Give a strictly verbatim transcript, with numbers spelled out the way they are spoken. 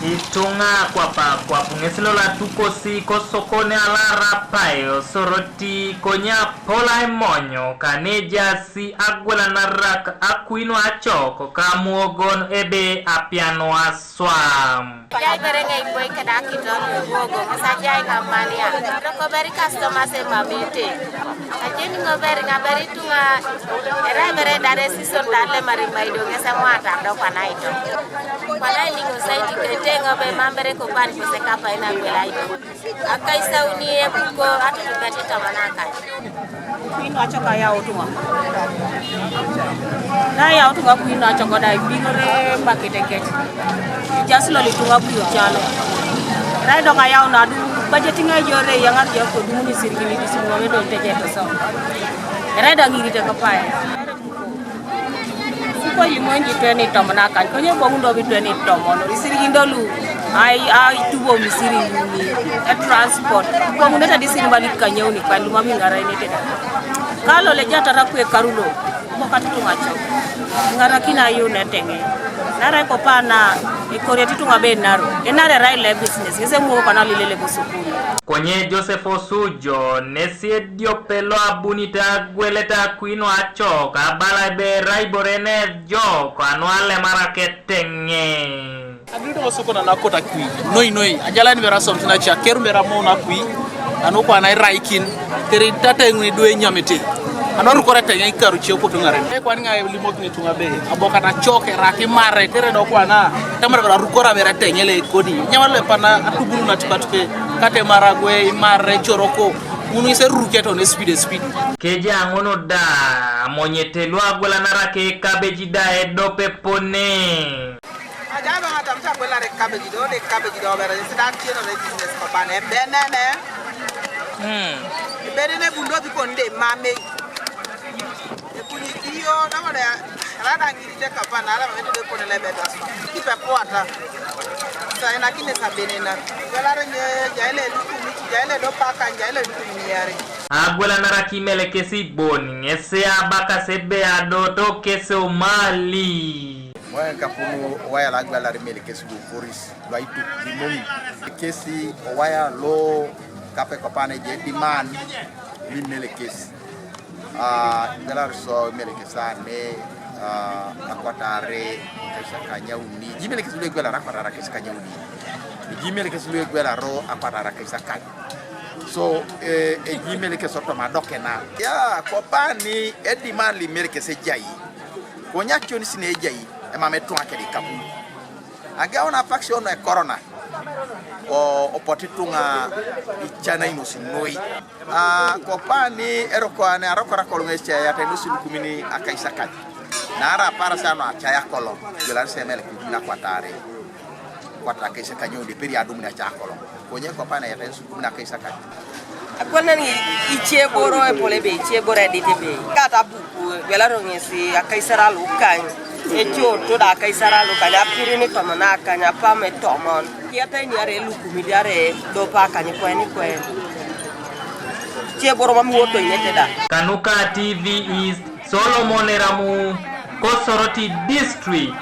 Ituŋa kwapakwap ŋes lolatukosi kosokoni alarapai Osoroti konye apol aimonyo kanejasi agwelanarak akuino acok kamuogon ebe apianu aswam. Jai bere ŋa iboi keda kiton wogo ŋes ajai ŋa mania. Roko beri customers emamete. Ajeni ŋo beri ŋa beri tuŋa. Era bere dare season ta lemari maido ŋes eŋwata do kwana ito. Kwana iliŋo saiti kete ŋo be mam bere kopan kose kapa ina gwela ito. Akaisauni ebuko atutubet itomanakan. Kuin acok ayau tuŋa. Na ayau tuŋa kuin acok da ibiŋore makete kec. Ejaas lol ituŋa kui ocalo. Rai dok ayau nadu bajeti ŋa ejore eyaŋar jo koduŋuni sirigini disimuŋ edol teje toso. Erai da ŋirite kopae. Suko limon ji tweni tomon akany konye boŋun dogi tweni tomon isirigindolu. Ai ai tubo misiri yuni e transport. Boŋun eta disiri mali kanyeuni kwa lumami ŋarainete da. Kalo le jatara kwe karulo. Mokat tuŋa cok. Ŋarakin ayun eteŋe. Nare kopana ikoriet ituŋa be naro. Enare rai le business. Ŋese muo kana lilele busukulu. Konye Joseph Osujo nesi ediope lo abunit agwelet akuino acok abala ebe erai ibore nejok anu alemara keteŋe. Adudu osoko na nakota kui noi noi ajala ni bera something acha keru bera mo na kui anu kwa na iraikin teri tata ngui dwe nyamete anu rukore teŋe ikaru chio kutu ŋaren. E kwani ŋa limok ni tuŋa be abokata choke raki mare tere do kwa na tamara bera rukora bera teŋe le kodi nyamale pana atubulu na tuka tuke kate maragwe imare choroko ŋunu ise ruruketo ne speed speed. Keja ŋunu da amonyete lu agwelanara ke kabeji da edope pone. Aja ba ŋa tamta gwelare kabeji do de kabeji do bere sida tieno de business ko bane benene. Hmm. Benene bundo bi konde mame. Ekunyi kiyo na wale rada ngiri te kapana ala mame de kone lebe da. Kipe kwata. Sa ina kine sa benena. Gwelare nye jaile lukumi jaile do paka jaile lukumi yare. Agwelanara kimelekesi bon ŋese abakasebe adoto kese omali. Moen kapunu wayala agwelari melekes lu koris lu aituk limoŋi. Kesi owaya lo kape kopana eje diman mi melekes. Ah, agwelari so melekes ane, ah, akwatare kaisa kanyauni. Ji melekes lu egwelar akwatare kaisa kanyauni. Ji melekes lu egwelaro akwatare kaisa kany. So eh, eji melekes otoma adokena ya kopani ediman limelekes ejai. Konye ationis ne ejai emam etuŋa kede ikapun. Ageun apak sio no ekorona. O opot ituŋa icanainos noi. Ah, kopani erokoane arokora kolong ecayata inosi lukumini akaisakany. Nara aparasi ano acaya kolong. Jolani semelek lukumini akwatare. Kwata kaisa kanyo de peri adum na cha kolong. Konye ko pana ya tensu na kaisa ka. Akwanan ichie boro epole be ichie boro edit be. Kata buku gwela rongesi akaisara lukany. Echo to da akaisara lukany apirini tomon akany apam etomon. Kiata ni are lukumi diare dopa akany kweni kwen. Ichie boro mami woto inete da. Kanuka T V East, Solomon Eramu, Kosoroti District.